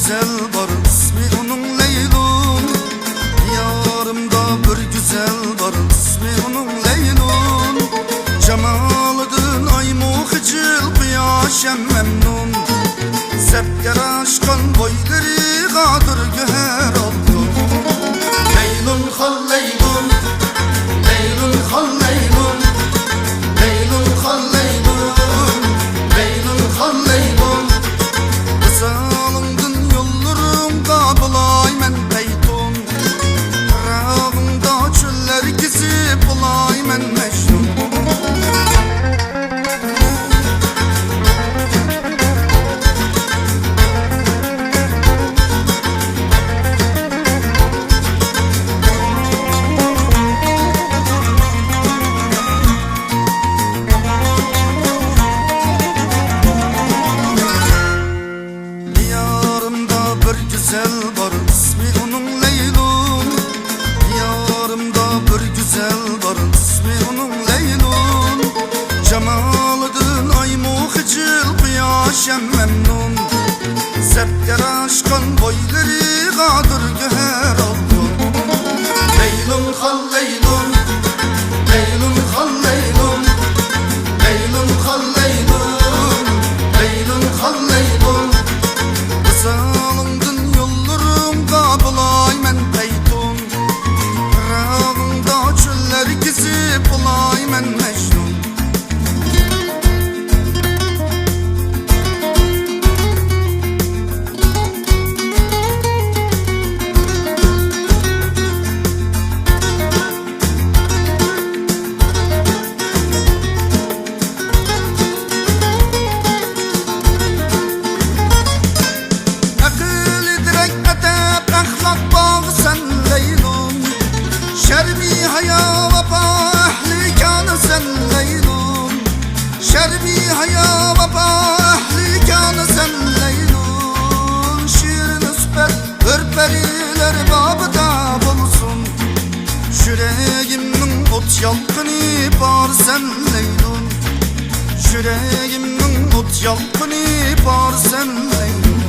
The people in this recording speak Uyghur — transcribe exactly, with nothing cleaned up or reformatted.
گۈزەل بار، ئىسمى ئۇنىڭ لەيلۇن. دىيارىمدا بىر گۈزەل بار، ئىسمى ئۇنىڭ لەيلۇن. جامالىدىن ئايمۇ خىجىل، قۇياش ھەم مەمنۇن. زەپكەر ئاشقان بويلىرىغا بىر گۆھەر ئالتۇن. لەيلۇن خان لەيلۇن، لەيلۇن خان لەيلۇن، لەيلۇن خان لەيلۇن، لەيلۇن خان لەيلۇن. ۋىسالىڭدىن يوللىرىڭغا بولايمەن پەيتۇن. پىراقىڭدا چۆللەر كېزىپ بولايمەن مەجنۇن. دىيارىمدا بىر گۈزەل بار، ئىسمى ئۇنىڭ لەيلۇن. دىيارىمدا بىر گۈزەل بار، ئىسمى ئۇنىڭ لەيلۇن. جامالىدىن ئايمۇ خىجىل، قۇياش ھەم مەمنۇن. زەپكەر ئاشقان بويلىرىغا بىر گۆھەر ئالتۇن. لەيلۇن خان لەيلۇن، لەيلۇن خان لەيلۇن، لەيلۇن خان لەيلۇن، لەيلۇن خان لەيلۇن. ۋىسالىڭدىن يوللىرىڭغا بولايمەن پەيتۇن. پىراقىڭدا چۆللەر كېزىپ بولايمەن مەجنۇن. ئەقىل ئىدراك ئەدەپ ئەخلاق باغ سەن لەيلۇن. شەرمى ھايا ۋاپا ئەھلى كان سەن لەيلۇن. شەرمى ھايا ۋاپا ئەھلى كان سەن لەيلۇن. شېرىن سۈپەت ھۆر پەرىلەر بابىدا بولسۇن. يۈرەگىمنىڭ ئوت يالقىنى بار سەن لەيلۇن. يۈرەگىمنىڭ ئوت يالقىنى بار سەن لەيلۇن.